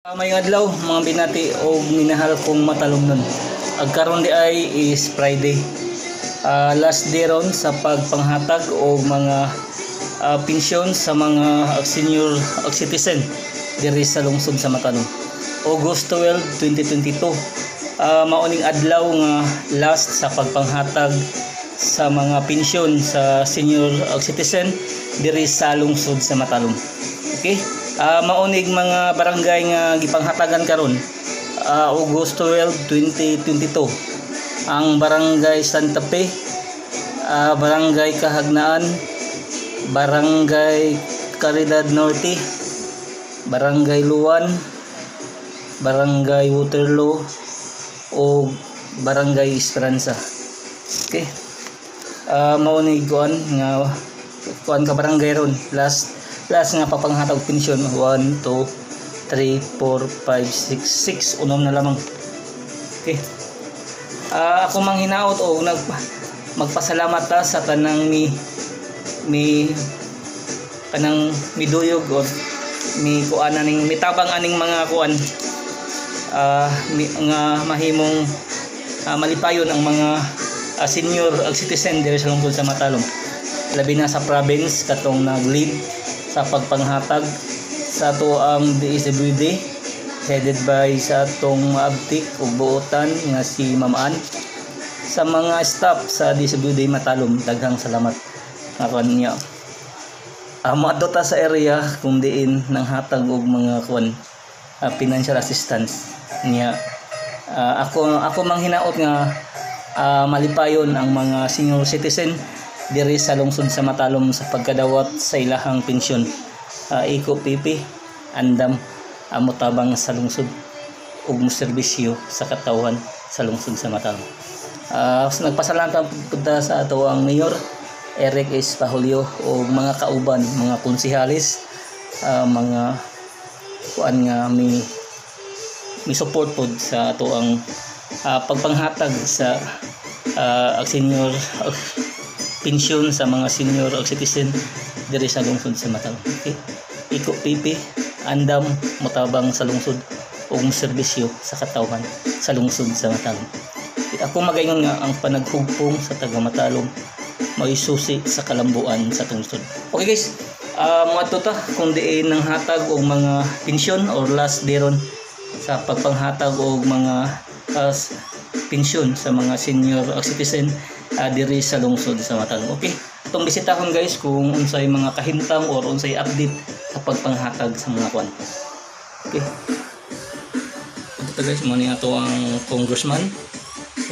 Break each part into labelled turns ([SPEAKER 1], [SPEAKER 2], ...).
[SPEAKER 1] Maayong adlaw, mga binati og minahal kong matalomnon. Ag karon di ay is Friday. Last day ron sa pagpanghatag og mga pensyon sa mga senior citizen diri sa lungsod sa Matalom. August 12, 2022. Mauning adlaw nga last sa pagpanghatag sa mga pensyon sa senior citizen diri sa lungsod sa Matalom. Okay? Maunig mga barangay nga gipanghatagan karon, August 12, 2022. Ang Barangay Santa Fe, Barangay Kahagnaan, Barangay Caridad Norte, Barangay Luan, Barangay Waterloo o Barangay Esperanza. Okay. Maunig kuan nga kuan ka barangay ron last last nga papanghatag pensyon. 1, 2, 3, 4, 5, 6, 6 unom na lamang. Okay. Ako mang hinaot o nag magpasalamat ta sa tanang mi mi kanang miduyog or mi kuan aning mitabang aning mga kuan, mi, nga mahimong malipayon ang mga senior citizen diri sa lungsod sa Matalom, labi na sa province katong nag-lead sa pagpanghatag sa ato ang DSWD headed by sa atong abtik ug buotan nga si Ma'am Ann. Sa mga staff sa DSWD Matalom, daghang salamat nga kuan niya. Moadto ta sa area kung diin nang hatag og mga kuan, financial assistance niya. Ako mang hinaot nga malipayon ang mga senior citizen diri sa lungsod sa Matalom sa pagkadawat sa ilahang pensyon. Iko pipi andam amo tabang sa lungsod ug moserbisyo sa katawhan sa lungsod sa Matalom. Nagpasalamat pud ta sa ato ang Mayor Eric S. Pahulyo ug mga kauban, mga konsehalis, mga kuan nga mi mi support pod sa ato ang pagpanghatag sa ang senior pensyon sa mga senior citizen diri sa lungsod sa Matalom. Okay? Iko pipi andam motabang sa lungsod ug serbisyo sa katawhan sa lungsod sa Matalom. Ako magaingon nga ang panaghugpong sa taga Matalom mao'y susi sa kalambuan sa lungsod. Okay guys, moadto ta kung diin nang hatag og mga pensyon or last day ron sa pagpanghatag og mga pensyon sa mga senior citizen diri sa lungsod sa Matalom. Okay, atong bisitahon guys kung unsay mga kahimtang or unsay update sa pagpanghatag sa mga kuan. Okay. Ito guys, mo ni ato ang congressman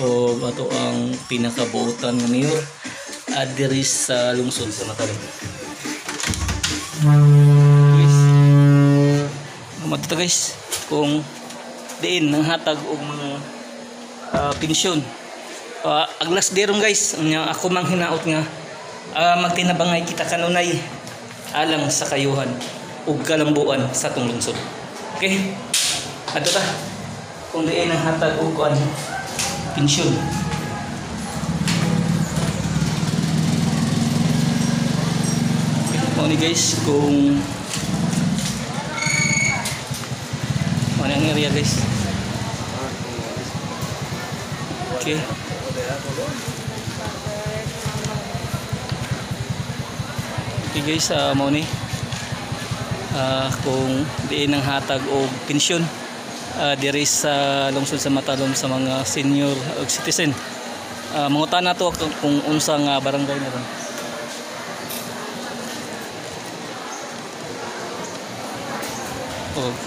[SPEAKER 1] o ato ang pinakabuotan nga mayor diri sa lungsod sa Matalom. Guys, moadto ta guys kung diin nang hatag og mga pensyon. Ang last day ron guys, nya ako mang hinaot nga magtinabangay kita kanunay alang sa kayuhan ug kalambuan sa atong lungsod. Okay? Adto ta kung diin ang hatag og kuan pensyon. Okay, mao ni guys kung mao ni ang area guys. Okay. Okay guys, mao ni kung diin ang hatag og pensyon diri sa lungsod sa Matalom sa mga senior og citizen. Mangutan nato kung unsa nga barangay na ron.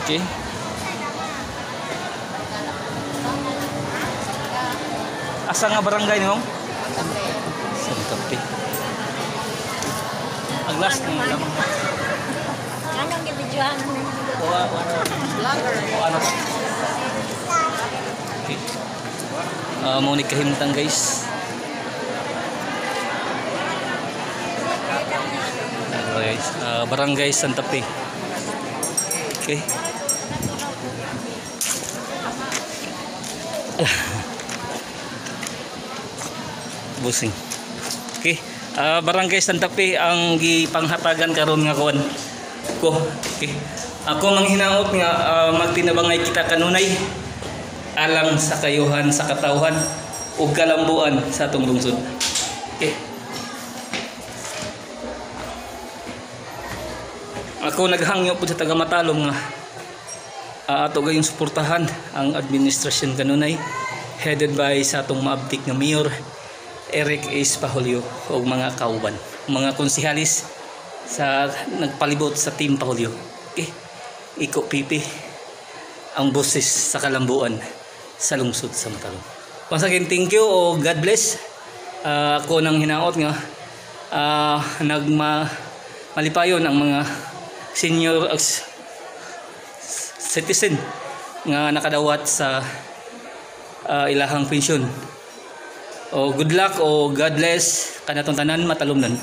[SPEAKER 1] Okay. Asa nga barangay ni ma'am? Santa Fe. Ang last ng lamang.
[SPEAKER 2] Anong gibidyohan mo?
[SPEAKER 1] Wa wa ano. Okay. Mo ni kahimtang guys. Guys, Barangay Santa Fe. Okay. Busing. Okay. Barangay Santa Fe ang gipanghatagan karon nga kuan ko. Okay. Ako manghinaot nga magtinabangay kita kanunay alang sa kayuhan sa katawhan ug kalambuan sa atong lungsod. Okay. Ako naghangyo po sa taga Matalom nga ato gayong suportahan ang administrasyon kanunay headed by sa atong maabtik nga mayor Eric S. Pahulyo ug mga kauban, mga konsehalis sa nagpalibot sa Team Pahulyo. Okay. Iko Pipi ang boses sa kalambuan sa lungsod sa Matalom. Once again, thank you o God bless. Ako nang hinaot nga nagma malipayon ang mga senior citizen nga nakadawat sa ilahang pensyon. O good luck o God bless kanatong tanan Matalomnon.